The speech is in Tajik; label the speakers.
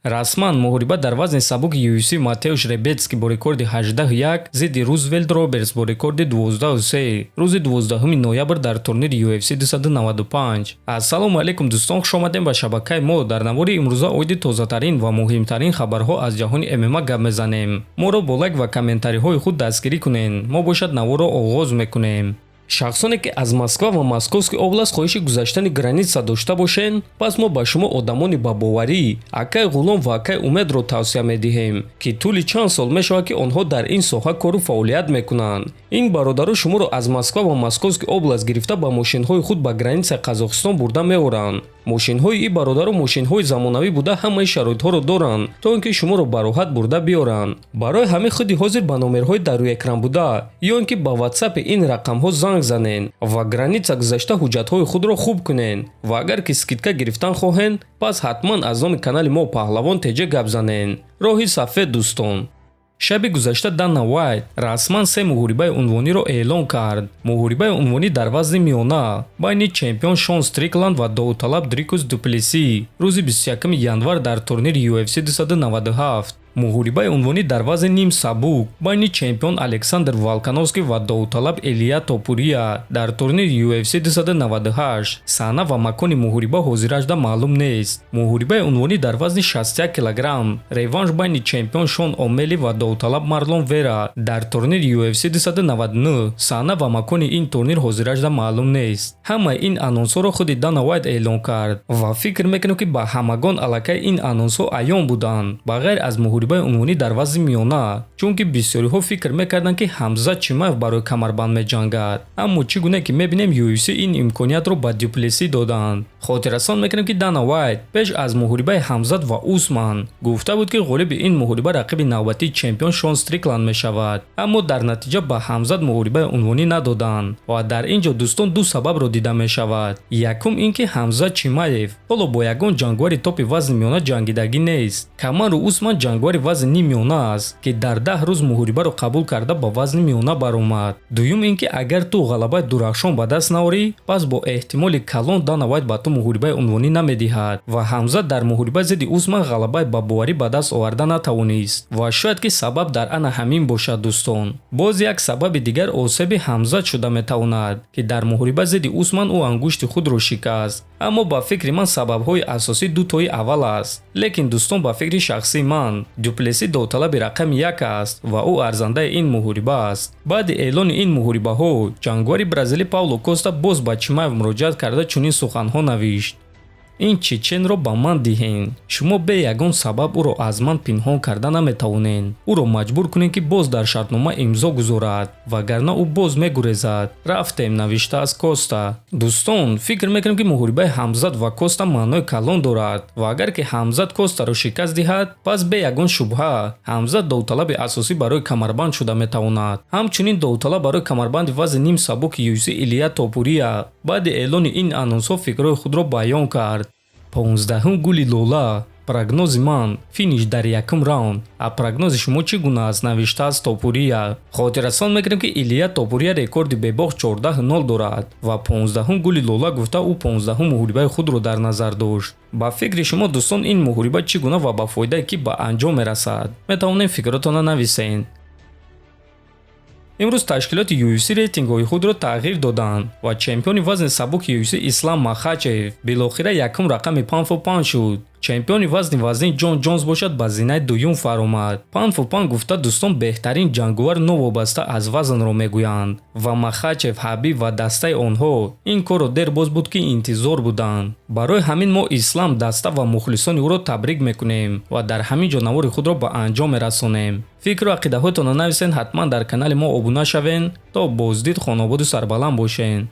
Speaker 1: Расман муҳориба дар вазни сабуки UFC: Матеуш Ребетски бо рекорди 18-1 зидди Рузвелт Робертс бо рекорди 12-3 рӯзи 12 ноябр дар турнири UFC 295. Ассалому алайкум, дӯстон, хушомадем ба шабакаи мо. Дар навори имрӯза оиди тозатарин ва муҳимтарин хабарҳо аз ҷаҳони ММА гап мезанем. Моро бо лайк ва комментариҳои худ дастгирӣ кунед. Мо бошад, наворро оғоз мекунем. Шахсоне ки аз Москва ва Московский область хоҳиши гузаштани граница дошта бошед, пас мо ба шумо одамони ба боварӣ, акай Ғулом ва акай Умедро тавсия медиҳем, ки тӯли чанд сол мешавад, ки онҳо дар ин соҳа кору фаъолият мекунанд. Ин бародаро шуморо аз Москва ва Московский область гирифта, ба мошинҳои худ ба границаи Қазоқистон бурда меоранд. Мошинҳои ин бародаро мошинҳои замонавӣ буда, ҳамаи шароитҳоро доранд, то ин ки шуморо бароҳат бурда биёранд. Барои ҳамин худи ҳозир ба номерҳои дар рӯи экран буда ё ин ки ба ватсапи ин рақамҳо занг занед ва граница гузашта ҳуҷҷатҳои худро хуб кунед. Ва агар ки скидка гирифтан хоҳед, пас ҳатман аз номи канали мо Паҳлавон ТЖ гап занед. Роҳи сафед, дӯстон. Шаби гузашта Дана Вайт расман се муҳорибаи унвониро эълон кард. Муҳорибаи унвонӣ дар вазни миёна байни чемпион Шон Стрикланд ва довталаб Дрикус Дуплеси рӯзи 21 январ дар турнири UFC 297, муҳорибаи унвонӣ дар вазни ним сабук байни чемпион Александр Волкановский ва довталаб Илия Топурия дар турнири UFC 298. Саҳна ва макони муҳориба ҳозиражда маълум нест. Муҳорибаи унвонӣ дар вазни 61 килограмм, реванш байни чемпион Шон О'Мелли ва довталаб Марлон Вера дар турнири UFC 299. Саҳна ва макони ин турнир ҳозиражда маълум нест. Ҳамаи ин анонсҳоро худи Дана Вайт эълон кард ва фикр мекунем, ки ба ҳамагон аллакай ин анонсҳо аён буданд, ба ғайр аз муҳорибаи унвонӣ дар вазни миёна, чунки бисёриҳо фикр мекарданд, ки Ҳамзат Чимаев барои камарбанд меҷангад. Аммо чӣ гуна ки мебинем, UFC ин имкониятро ба Дюплеси доданд. Хотиррасон мекунем, ки Дана Вайт пеш аз муҳорибаи Ҳамзат ва Усман гуфта буд, ки ғолиби ин муҳориба рақиби навбатии чемпион Шон Стрикланд мешавад, аммо дар натиҷа ба Ҳамзат муҳорибаи унвонӣ надоданд. Ва дар ин ҷо, дӯстон, ду сабабро дида мешавад. Якум ин ки Ҳамзат Чимаев ҳоло бо ягон ҷангвари топи вазни миёна ҷангидагӣ нест. Камару Усман ҷангвари вазни ним миёна аст, ки дар 10 рӯз муҳорибаро қабул карда, ба вазни миёна баромад. Дуюм ин ки агар ту ғалабаи дурахшон ба даст наорӣ, пас бо эҳтимоли калон Дана Вайт ба ту муҳорибаи унвонӣ намедиҳад. Ва Ҳамзат дар муҳориба зидди Усман ғалабаи ба боварӣ ба даст оварда натавонист ва шояд ки сабаб дар ана ҳамин бошад. Дӯстон, боз як сабаби дигар осеби Ҳамзат шуда метавонад, ки дар муҳориба зидди Усман ӯ ангушти худро шикаст. Аммо ба фикри ман, сабабҳои асосӣ дутои аввал аст. Лекин, дӯстон, ба фикри шахсии ман, Дюплеси довталаби рақами як аст ва ӯ арзандаи ин муҳориба аст. Баъди эълони ин муҳорибаҳо ҷангвари бразилӣ Пауло Коста боз ба Чимаев муроҷиат карда, чунин суханҳо навишт: «Ин чеченро ба ман диҳен. Шумо бе ягон сабаб ӯро аз ман пинҳон карда наметавонед. Ӯро маҷбур кунед, ки боз дар шартнома имзо гузорад, вагарна ӯ боз мегурезад. Рафтем», навиштааст Коста. Дӯстон, фикр мекунем, ки муҳорибаи Ҳамзат ва Коста маънои калон дорад ва агар ки Ҳамзат Костаро шикаст диҳад, пас бе ягон шубҳа Ҳамзат довталаби асосӣ барои камарбанд шуда метавонад. Ҳамчунин довталаб барои камарбанди вазни ним сабуки UFC Илия Топурия баъди эълони ин анонсҳо фикрҳои худро баён кард: «15-ум гули лола. Прогнози ман: финиш дар якум раунд. А прогнози шумо чӣ гуна аст?» навиштааст Топурия. Хотиррасон мекунем, ки Илия Топурия рекорди бебохт 14-0 дорад ва 15-ум гули лола гуфта, ӯ 15-ум муҳорибаи худро дар назар дошт. Ба фикри шумо, дӯстон, ин муҳориба чӣ гуна ва ба фоидаи кӣ ба анҷом мерасад? Метавонем фикротонро нависед. Имрӯз ташкилоти UFC рейтингҳои худро тағйир доданд ва чемпиони вазни сабуки UFC Ислам Махачев билохира якум рақами pound-for-pound шуд. Чемпиони вазни вазнин Ҷон Ҷонс бошад, ба зинаи дуюм фаромад. Pound-for-pound гуфта, дӯстон, беҳтарин ҷанговар новобаста аз вазнро мегӯянд ва Махачев, Ҳабиб ва дастаи онҳо ин корро дербоз буд, ки интизор буданд. Барои ҳамин мо Ислам, даста ва мухлисони ӯро табрик мекунем ва дар ҳамин ҷо навори худро ба анҷом мерасонем. Фикру ақидаҳоятонро нависед, ҳатман дар канали мо обуна шавед. То боздид, хонободу сарбаланд бошед.